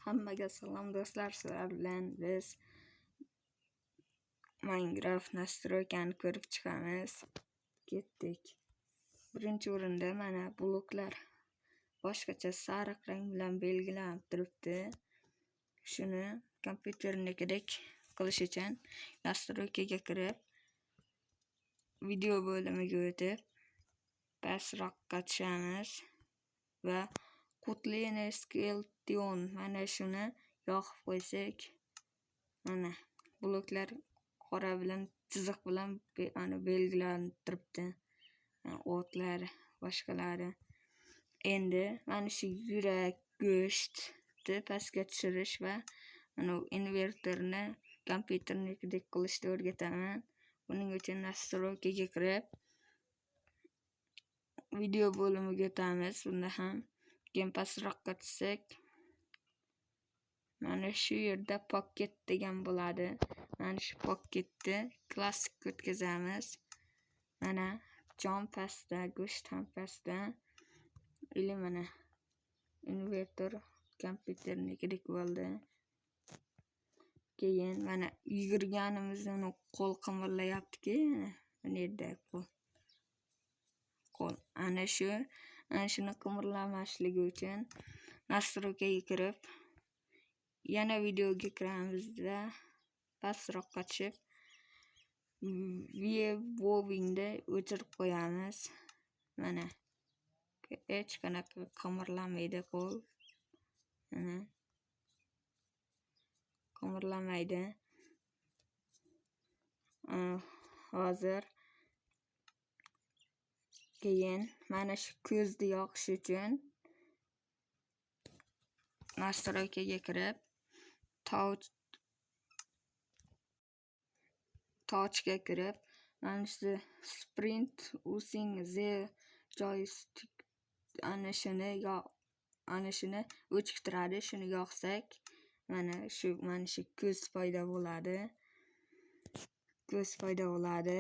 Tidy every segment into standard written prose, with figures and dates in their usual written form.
Hammaga salom do'stlar, sizlar bilan biz Minecraft nastroykani ko'rib chiqamiz. Ketdik. Birinchi o'rinda mana bloklar boshqacha sariq rang bilan belgilanib turibdi. Shuni kompyuternikidek qilish uchun nastroykaga kirib, video bo'limiga o'tib, pastroqqa tushamiz va Qutlene Skeleton mana shuni yoqib qo'ysak, mana bloklar qora bilan chiziq bilan belgilanib turibdi. Otlar, boshqalari. Endi mana shu yurak, go'shtni pastga tushirish va mana invertorni kompyuternikidek qilishni o'rgataman. Buning uchun nastroykaga kirib, video bo'limiga o'tamiz. Bunda ham keyin pastroqqa tushsak, mana shu yerda pocket degan bo'ladi. Mana shu pocketni klassikka o'tkazamiz. Mana jon pastda, go'sht ham pastda. Ili mana invertor kompyuternikidek bo'ldi. Keyin mana yugurganimizda uni qo'l qimirlayapti-ku, mana yerda qo'l. Qo'l ana shu, ana shuni qimirlamasligi uchun nastroykaga kirib, yana videoga kiramizda pastroqqa tushib, Viewing'ni o'chirib qo'yamiz. Mana hech qanaqa qimirlamaydi qo'l. Mana qimirlamaydi. Hozir keyin mana shu ko'zni yoqish uchun nastroykaga kirib, touchga kirib, mana shu sprint using the joystick ana shuni o'chib turadi. Shuni yoqsak, mana shu ko'z paydo bo'ladi. Ko'z paydo bo'ladi.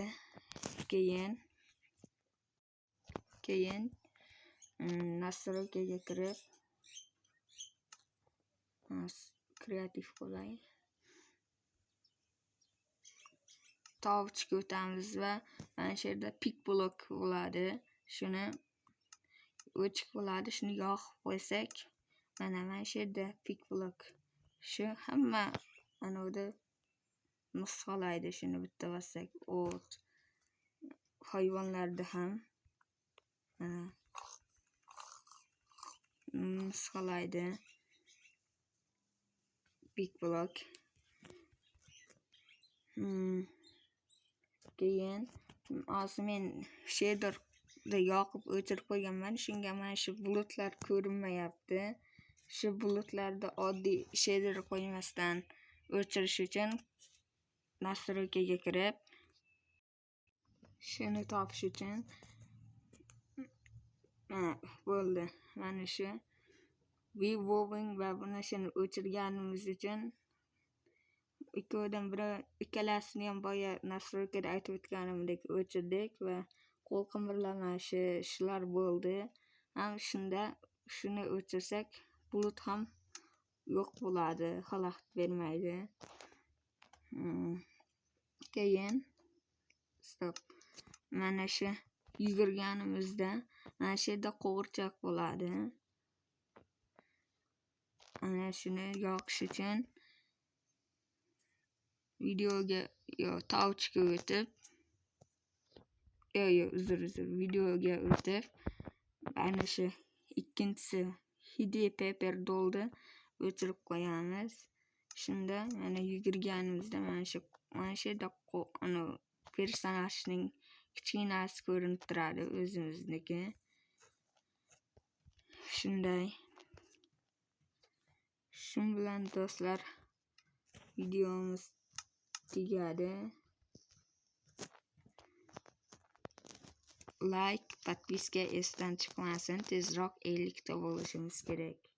Keyin nastroykaga kirib, kreativ qilay. Touchga o'tamiz va mana shu yerda pick block bo'ladi. Shuni o'chib bo'ladi. Shuni yoqib qo'ysak, mana shu yerda pick block. Shu hamma anavda nusxalaydi. Shuni bitta bossak, o't hayvonlarda ham mana nusxalaydi. Pick block. Keyin hozir men shaderni yoqib o'chirib qo'yganman. Shunga mana shu bulutlar ko'rinmayapti. Shu bulutlarni oddiy shader qo'ymasdan o'chirish uchun nastroykaga kirib, shuni topish uchun mana bo'ldi. Mana shu Viewing va buni shuni o'chirganimiz uchun ikkovidan biri ikkalasini ham boya nastroykada aytib o'tganimdek o'chirdik va qo'l qimirlamashi shular bo'ldi. Ham shunda shuni o'chirsak bulut ham yo'q bo'ladi, xalaqit bermaydi. Keyin stop. Mana shu yugurganimizda mana shu yerda qo'g'irchoq bo'ladi. Ana shuni yoqish uchun videoga yo touchga o'tib, yo uzr videoga o'tib, ana shu ikkinchisi Hide Paper Dollni o'chirib qo'yamiz. Shunda mana yugurganimizda mana shu yerda personajning kichkinasi ko'rinib turadi o'zimizniki. Shunday. Shu bilan do'stlar videomiz tugadi. Like, podpiska esdan chiqmasin. Tezroq 50 ta bo'lishimiz kerak.